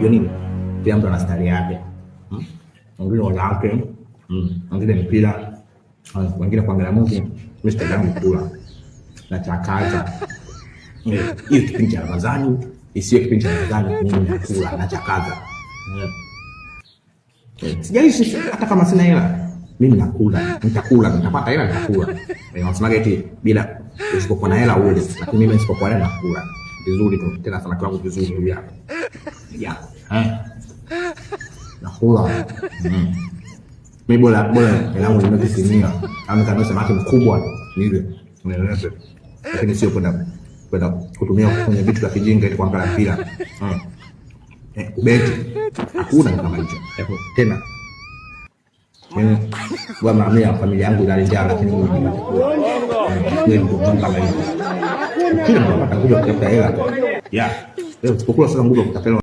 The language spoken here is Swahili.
Hiyo nini? Kila mtu ana stari yake. Wengine wanawake, wengine mpira, wengine kuangalia movie. Mimi stari yangu kula na chakaza. Hiyo kipindi cha Ramadhani, isiyo kipindi cha Ramadhani, mimi nakula na chakaza. Sijalishi hata kama sina hela, mimi nakula, nitakula, nitapata hela nitakula. Wanasemaga eti bila usipokuwa na hela ule, lakini mimi nisipokuwa na hela nakula vizuri tu, tena samaki wangu vizuri hivi hapa. Yeah. Nakula. Mimi bora bora hela yangu nimekisinia, au nikanunua samaki mkubwa nile, nilepe. Lakini sio kwenda kutumia kwenye vitu vya kijinga eti kuangalia mpira. Kubeti. Hakuna kama hicho. Tena mimi bwana, mimi na familia yangu inali njaa, lakini mimi nakula. Kweli ndio kama hivyo. Kila mtu anapata nguvu ya kutafuta hela. Yeah. Leo usipokuwa sasa nguvu ya kutafuta hela.